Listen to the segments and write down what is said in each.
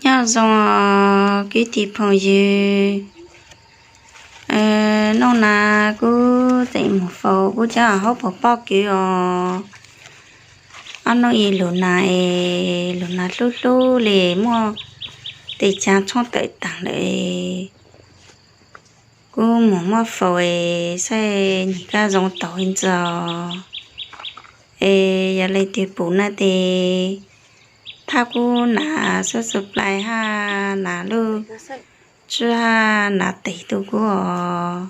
Nyob zoo kwv tij phooj ywg, noj na kuv tseem mus faus kuv cov hauv paus pob kws os. Ob hnub ib lug nas es lug nas hlub hlub li muaj tej cag tshoob tawm taag lawm. Kuv mus muab faus es saib nyiam kab zoo taug ntxiv. Es yog leej twg pum na tes thov kuv nas subscribe hab nas lub tswb hab nas tes tu kuv os.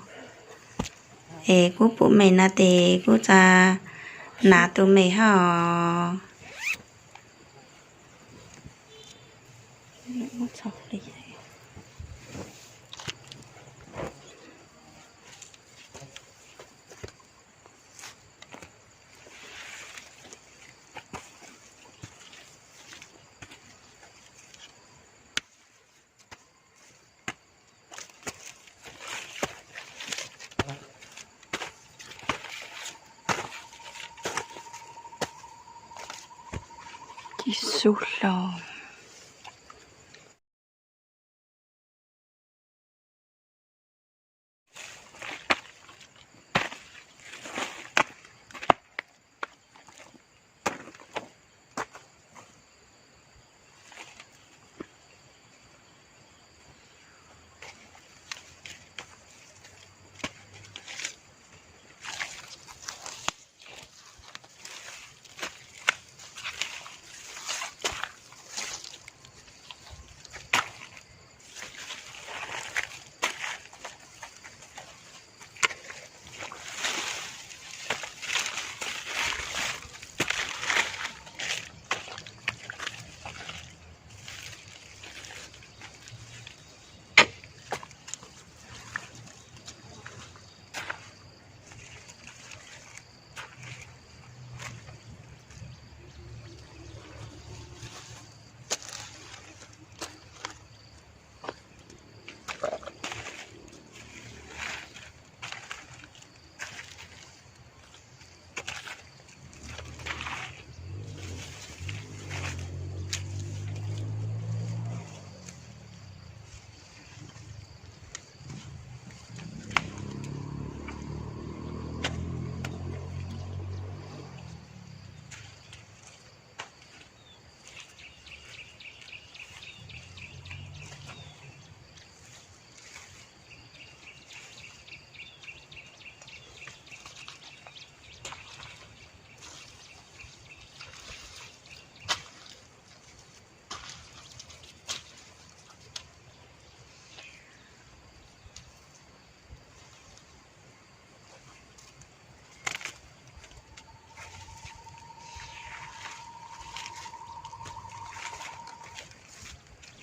Es kuv pum mej na tes kuv tsa nas tu mej hab os. Ib xub hlo.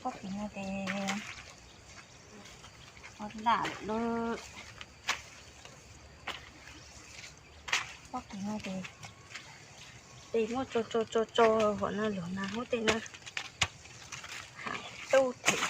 Pob kws no tes ua laj lawm. Pob kws no tes, tes muab tso tso tso tso huam no lug na huv tej na. Tub them.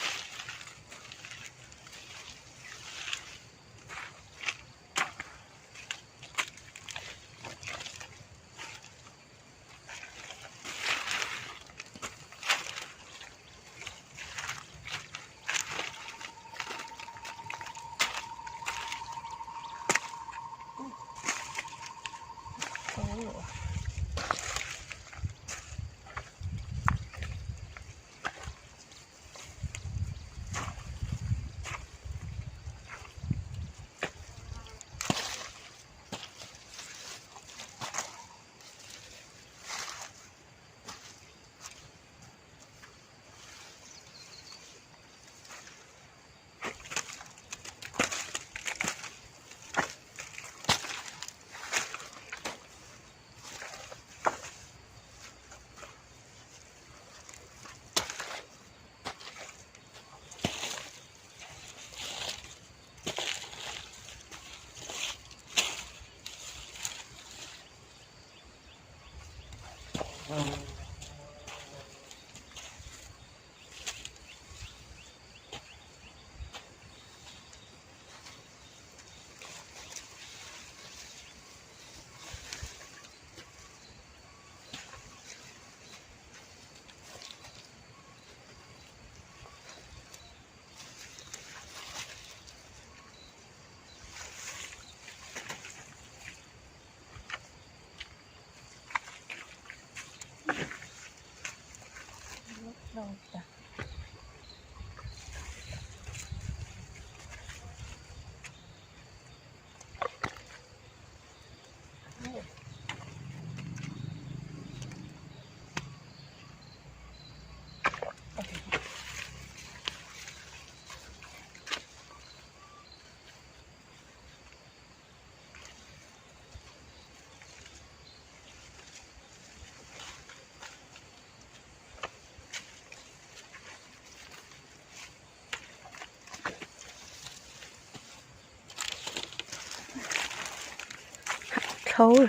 Dlhau, dlhau,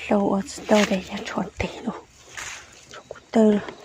dlhau ua tsis tau li, yog tshuav tes los, tshuav kuv taw los.